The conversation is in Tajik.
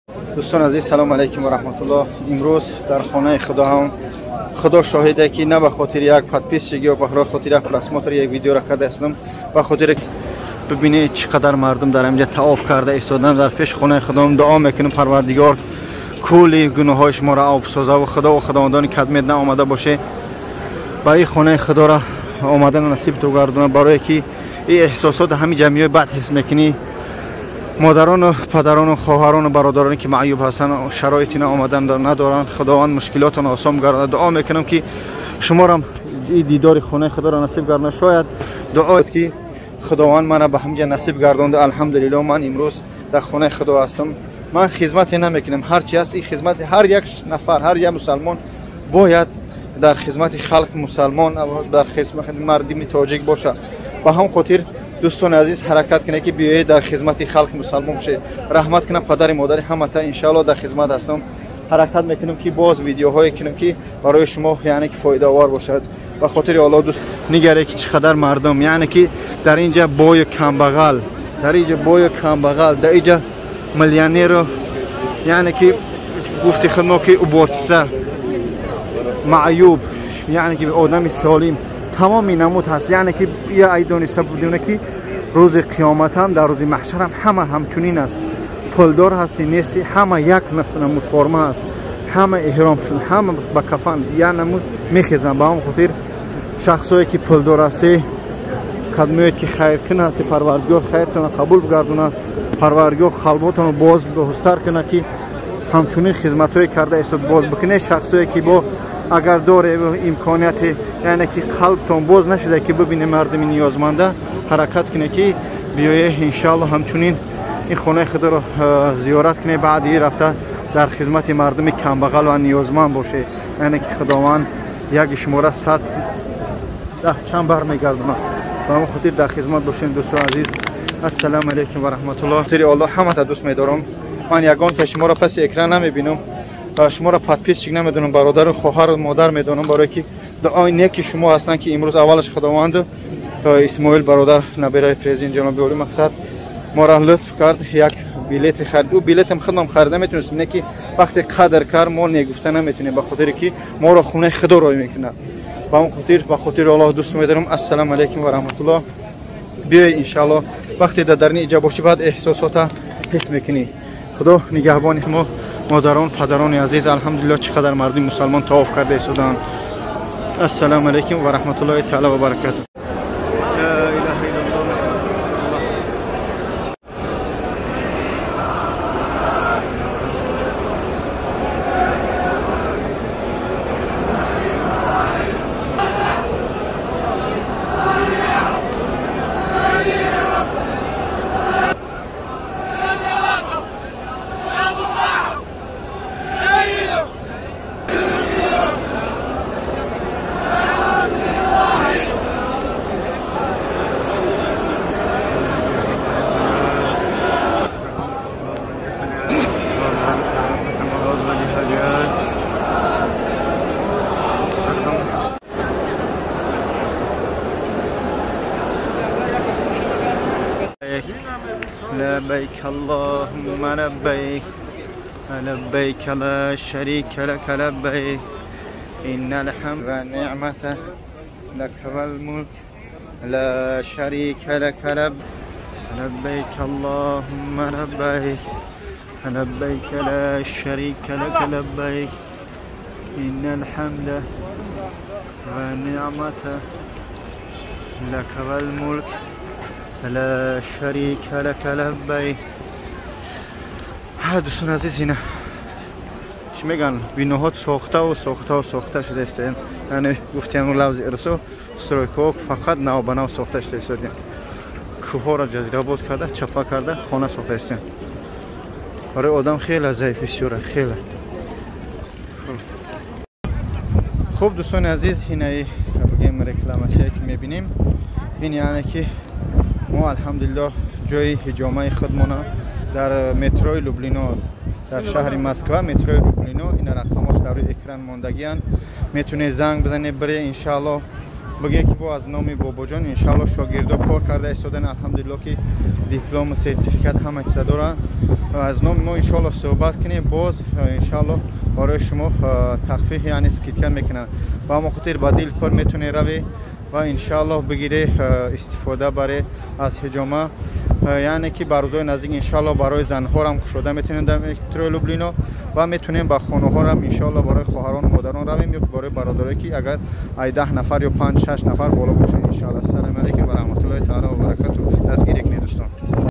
Дӯстон азиз, салом алайкум ва раҳматуллоҳ. Имрӯз дар хонаи Худо ҳам Худо шоҳиде ки на ба хотири як подписчик ё ба хотири як просмотр як видеоро карда истодам, ба хотири бибинед чӣ қадар мардум дар инҷа таоф карда истоданд. Дар пеши хонаи Худом дуо мекунем, Парвардигор кулли гуноҳҳои шуморо афв соза ва Худо ва худовандони кадмет наомада боше ба ин хонаи Худоро омадан насиб ту гардона, барое ки ин эҳсосот ҳамин ҷамъиёи бад ҳис мекунӣ. Модарону падарону хоҳарону бародароне ки маъюб ҳастанд, шароити наомадан надоранд, Худованд мушкилотон осон гардонад. Дуо мекунам ки шуморам ин дидори хонаи Худоро насиб гардонад. Шояд дуо ки Худованд мана ба ҳаминҷа насиб гардонда. Алҳамдулилло, ман имрӯз дар хонаи Худо ҳастам. Ман хизмате намекунам, ҳарчи ҳаст ин хизмати ҳар як нафар, ҳар як мусалмон бояд дар хизмати халқи мусалмон, дар хизмати мардими тоҷик бошад. Ба ҳам хотир дӯстони азиз, ҳаракат кунед ки биёед дар хизмати халқи мусалмон бошед. Раҳмат кунам падари модари ҳамата, иншаалло дар хизмат ҳастам. Ҳаракат мекунам ки боз видеоҳое кунам ки барои шумо яъне ки фоидаовар бошад. Ба хотири Аллоҳ дӯст нигаре ки чӣ қадар мардум, яъне ки дар инҷа бою камбағал, дар инҷа бою камбағал, дар инҷа миллионеру, яъне ки гуфти худмо ки уборчиса, маъюб, яъне ки одами солим, тамоми намуд ҳаст. Яъне ки я ай дониста будем ки рӯзи қиёматам, дар рӯзи маҳшарам ҳама ҳамчунин аст. Пулдор ҳастӣ нестӣ, ҳама як намуд форма аст, ҳама эҳром шуд, ҳама ба кафан як намуд мехезанд. Ба ҳамон хотир шахсое ки пулдор ҳастӣ, кадмеоед ки хайркун ҳастӣ, Парвардигор хайртонро қабул бигардонад, Парвардигор қалботонро боз бозтар кунад ки ҳамчунин хизматҳое карда истод боз бикунед. Шахсое ки бо агар доре имконияти, яъне ки қалбтон боз нашуда ки бибине мардуми ниёзманда, ҳаракат кунед ки биёе иншаалло ҳамчунин ин хонаи Худоро зиёрат кунед, баъди рафта дар хизмати мардуми камбағал ва ниёзманд бошед. Яъне ки Худованд яки шумора 110 чанд бар мегардонад. Ба ҳамон хотир дар хизмат бошем дӯстони азиз. Ассалому алайкум ва раҳматуллоҳ. Хотири Аллоҳ ҳамата дӯст медорам. Ман ягонта шуморо паси экран намебинам, шуморо подписчик намедонам, бародару хоҳару модар медонам, барое ки дуои неки шумо ҳастанд ки имрӯз аввалаш Худованду Исмоил бародар, набираи президент ҷаноби олӣ мақсад моро лутф кард, як билети харид. Ӯ билетам худам харида метавонистем, не ки вақте қадр кард мо негуфта наметавонем, ба хотире ки моро хонаи Худо рой мекунад. Ба он хотир, ба хотири Аллоҳ дӯст медорам. Ассалому алайкум ва раҳматуллоҳ. Биёй иншааллоҳ вақте дар дарни иҷа бошӣ, баъд эҳсосота ҳис мекунӣ. Худо нигаҳбони шумо модарон, падарони азиз. Алҳамдулиллоҳ, чӣ қадар мардуми мусалмон таоф карда истоданд. Ассалому алайкум ва раҳматуллоҳи таала ва баракатуҳ. لبيك اللهم لبيك، لبيك لا شريك لك لبيك، إن الحمد والنعمة لك والملك لا شريك لك لبيك اللهم لبيك، لبيك لا شريك لك لبيك، إن الحمد والنعمة لك والملك لا شريك لك لبيك. дӯстон азиз, ина чӣ мегӯянд, биноҳо сохтаву сохтаву сохта шуда истоянд. Яъне гуфтем лавзи ирсо стройкаҳо фақат навбанав сохта шуда истоянд. Кӯҳҳоро ҷазирабод карда, чапа карда хона сохта истоянд. Барои одам хеле заиф бисёра, хеле. Хуб дӯстони азиз, инаи бигем рекламачие ки мебинем, ин яъне ки мо алҳамдулиллоҳ ҷои ҳиҷомаи худмона дар метрои Люблино, дар шаҳри Москва, метрои Люблино, ина рақамош дар рӯи экран мондагианд. Метавонед занг бизанед, бире иншааллоҳ. Бигӯед, ки бо аз номи Бобоҷон иншаалло шогирдо кор карда истодан, алҳамдулилло, ки диплому сертификат ҳама чиза доранд. Аз номи мо иншоалло суҳбат кунем, боз иншоалло барои шумо тахфиф, яъне скидка мекунанд. Ба ҳамон хотир ба дил пур метавонед равед ва иншоалло бигире, истифода баре аз ҳиҷома. Яъне ки ба рӯзҳои наздик иншоалло барои занҳорам кушода метавонем дар метрои Люблино ва метавонем ба хонаҳорам иншоалло барои хоҳарон, модарон равем ё ки барои бародарое, ки агар ай 10 нафар ё 5-6 нафар боло бошанд иншоалло. Ассалому алайкум ва раҳматуллоҳи таала ва баракату. Дастгирӣ кунед, дӯстон.